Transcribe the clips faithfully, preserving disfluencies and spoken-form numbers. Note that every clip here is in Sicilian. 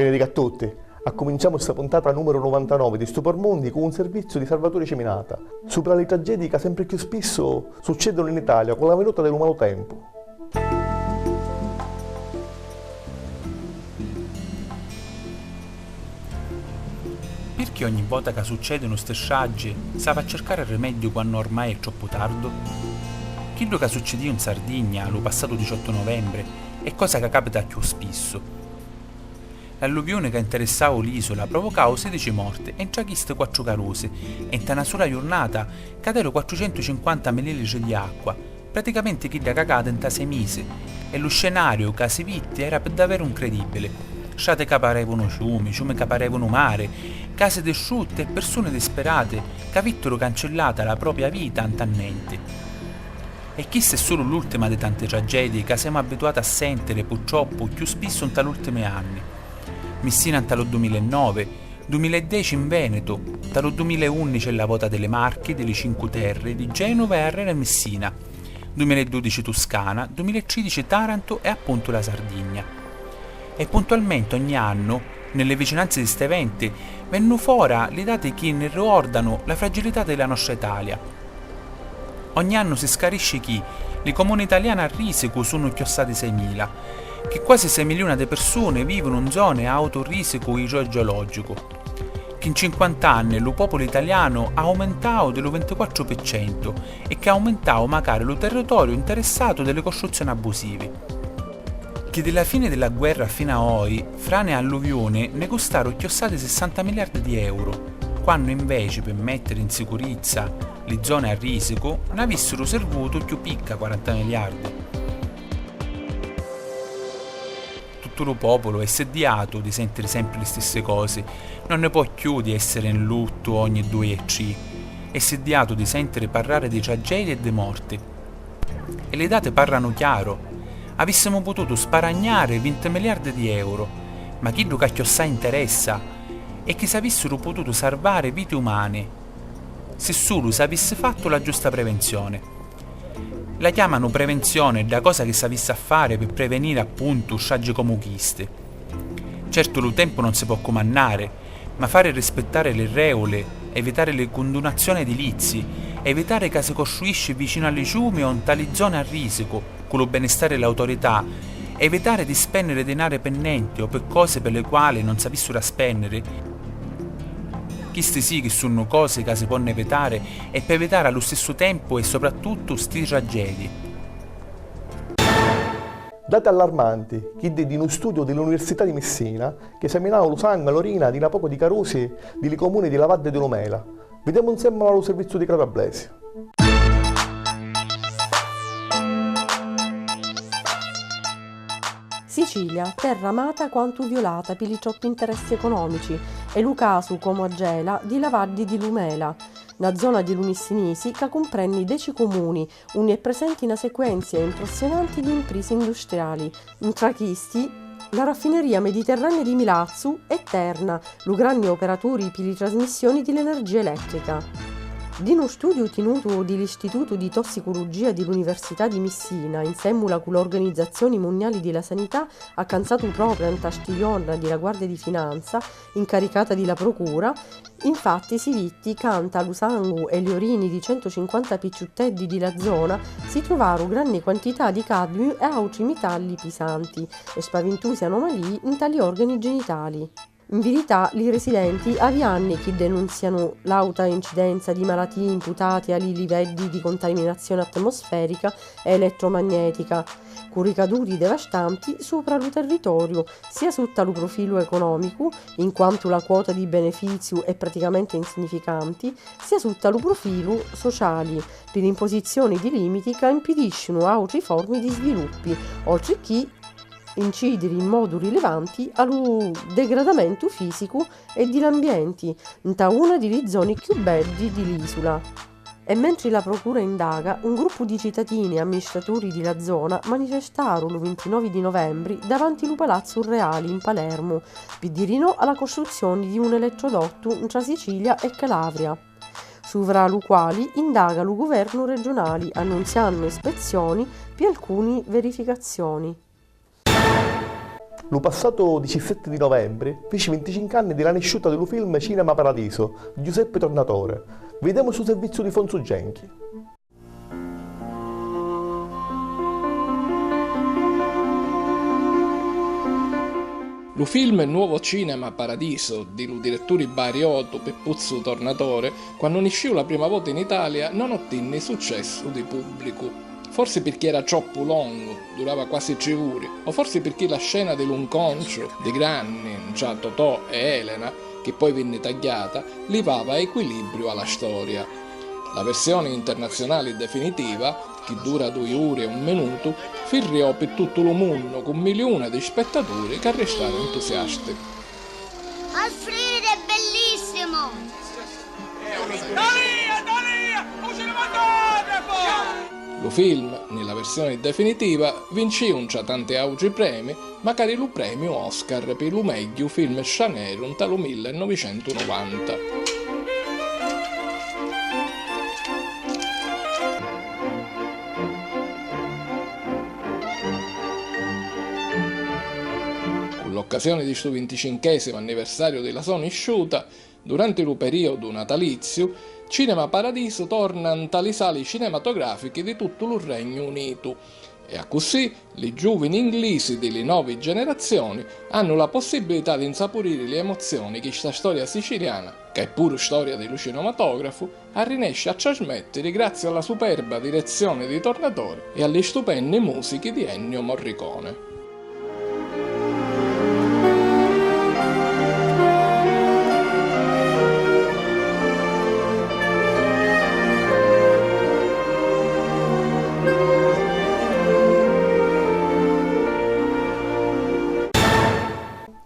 Benedica a tutti! Accuminciamu sta puntata numeru nuvantanovi di Stupor Mundi cu un serviziu di Salvatore Ciminata supra li tragedii ca sempri cchiù spissu succedunu in Italia cu la vinuta di lu malu tempu. Pirchì ogni vota ca succedinu sti straggi s'havi a circari rimeddiu quannu ormai è troppu tardu? Chiddu ca succidìu 'n Sardigna lu passatu diciottu novembri è cosa ca capita cchiù spissu. L'alluviuni ca interessau l'isula provucau sidici morti e ntra chisti quattru carusi e nta na sula jurnata caderu quattrucentucinquanta mililitri di acqua, praticamenti chidda ca cadi nta sei misi, e lu scenariu ca si vitti era pi daveru ncredibili, strati ca parevunu ciumi, ciumi ca parevunu mari, casi distrutti e pirsuni disperati ca vitturu cancillata la propia vita nta nenti. E chista è sulu l'ultima di tanti tragedii ca semu abituati a sentiri, purtroppu, cchiù spissu nta l'ultimi anni. Missina nta lu dumila e novi, dumila e deci in Venetu, nta lu dumila e unnici è la vota di li Marchi, di li Cincu Terri, di Genuva e arreri Missina, dumila e dudici Tuscana, dumila e tridici Tarantu e appuntu la Sardigna. E puntualmenti ogni annu, nni li vicinanzi di st'eventi, vennu fora li dati chi nni riordanu la fragilità di la nostra Italia. Ogni annu si scarisci chi li comuni italiani a risicu sunnu cchiossati seimila, chi quasi sei miliuna di pirsuni vivunu 'n zoni a autu risicu idrogeologicu, chi 'n cinquanta anni lu populu italianu aumentau di lu vintiquattru pi centu e chi aumentau macari lu territoriu interessatu di li costruzzioni abusivi. Chi di la fini di la guerra finu a oi, frani e alluviuni nni custaru cchiossati sissanta miliardi di euru, quannu inveci pi mettiri 'n sicurizza li zoni a risicu n'avissiru sirvutu cchiù picca quaranta miliardi. Tuttu lu populu è siddiatu di sentiri sempri li stissi cosi, non nni pò cchiù di essiri 'n luttu ogni dui e tri, è siddiatu di sentiri parrari di tragedii e di morti. E li dati parranu chiaru. Avissimu pututu sparagnari vinti miliardi di euru, ma chiddu ca cchiossai interessa è chi s'avissiru pututu sarvari viti umani, si sulu s'avissi fattu la giusta prevenzioni. La chiamanu prevenzioni dda cosa chi s'avissi a fari pi preveniri appuntu straggi comu chisti. Certu lu tempu non si pò cumannari, ma fari rispittari li rèuli, evitari li cundunazzioni edilizzi, evitari ca si costruisci vicinu a li ciumi o nta li zoni a risicu, cu lu benistari di l'autorità, evitari di spènniri dinari pi nenti o pi cosi pi li quali non s'avissiru a spènniri, chisti sì chi sunnu cosi ca si ponnu evitari e pi evitari a lu stissu tempu e soprattuttu sti tragedii. Dati allarmanti, chiddi di nu studiu di l'Università di Missina, chi esaminau lu sangu e l'orina di na pocu di carusi di li comuni di la Vaddi di lu Mela. Videmu nsèmmula lu serviziu di Claudio Abbresia. Sicilia, terra amata quantu violata pi li troppi interessi economici, è lu casu, comu a Gela, di la Vaddi di lu Mela, na zona di lu Missinisi ca cumprenni deci cumuni, unni è presenti na sequenzia impressionanti di imprisi industriali, ntra chisti la raffineria Mediterranea di Milazzu e Terna, lu granni operaturi pi li trasmissioni di l'energia elèttrica. Di nu studiu tinutu di l'Istitutu di Tossiculuggìa di l'Università di Missina, insèmmula cu l'Organizzazioni Munniali di la Sanità, accanzatu propria nta sti jorna di la Guardia di Finanza, incaricata di la Procura, infatti si vitti ca nta lu sangu e li orini di centucinquanta picciutteddi di la zona si truvaru granni quantità di cadmiu e àutri mitalli pisanti e spavintusi anomalii nta li òrgani genitali. In virità, li residenti havi anni chi denunzianu l'àuta incidenza di malatìi imputati a li liveddi di contaminazioni atmosfèrica e elettromagnètica, cu ricaduti devastanti supra lu territoriu, sia sutta lu prufilu econòmicu, in quantu la quota di benefiziu è praticamenti insignificanti, sia sutta lu prufilu sociali, pi l'imposizioni di lìmiti ca impidìsciunu àutri formi di sviluppi, oltrichì incìdiri in modu rilevanti a lu degradamentu fìsicu e di l'ambienti nta una di li zoni cchiù beddi di l'ìsula. E mentri la Procura indaga, un gruppu di citatini e amministraturi di la zona manifestaru lu vintinovi di novembri davanti lu Palazzu Reali in Palermu, pi diri no a la costruzzioni di un elettrodottu ntra Sicilia e Calavria, supra lu quali indaga lu guvernu regionali, annunziannu ispezzioni pi alcuni verificazzioni. Lu passatu diciassetti di novembri fici vinticincu anni di la nisciuta di lu film Cinema Paradiso di Giuseppe Tornatore. Videmu stu serviziu di Fonzu Genchi. Lu film Nuovo Cinema Paradiso di lu diretturi bariotu Pippuzzu Tornatore, quannu niscìu la prima vota in Italia, non ottinni successu di pubblicu. Forsi pirchì era troppu longu, durava quasi tri uri, o forsi pirchì la scena di lu ncontru di granni ntra Totò e Elena, chi poi vinni tagghiata, livava equilibriu a la storia. La versioni internazionali definitiva, chi dura dui uri e un minutu, firriò pi tuttu lu munnu cu miliuna di spettaturi ca restaru entusiasti. Alfredo è bellissimo! Talia, Talia, un cinematografo! Lu film, nni la versioni definitiva, vincìu ntra tanti àutri premi, macari lu premiu Oscar pi lu megghiu film straneru nta lu millenovicentunuvanta. Cu l'occasioni di stu vinticinchesimu anniversariu di la so nisciuta, duranti lu periodu nataliziu, Cinema Paradiso torna nta li sali cinematogràfichi di tuttu lu Regnu Unitu, e accussì li giùvini inglisi di li novi generazioni hannu la possibbilità di nsapuriri li emozioni chi sta storia siciliana, ca è puru storia di lu cinematògrafu, arrinesci a trasmèttiri grazi a la superba direzioni di Tornatore e a li stupenni mùsichi di Ennio Morricone.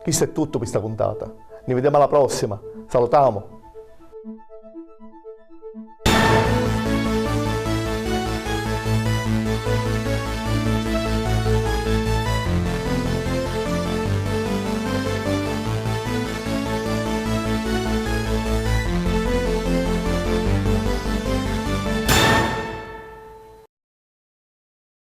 Chistu è tuttu pi sta puntata. Ni videmu a la prossima. Salutamu!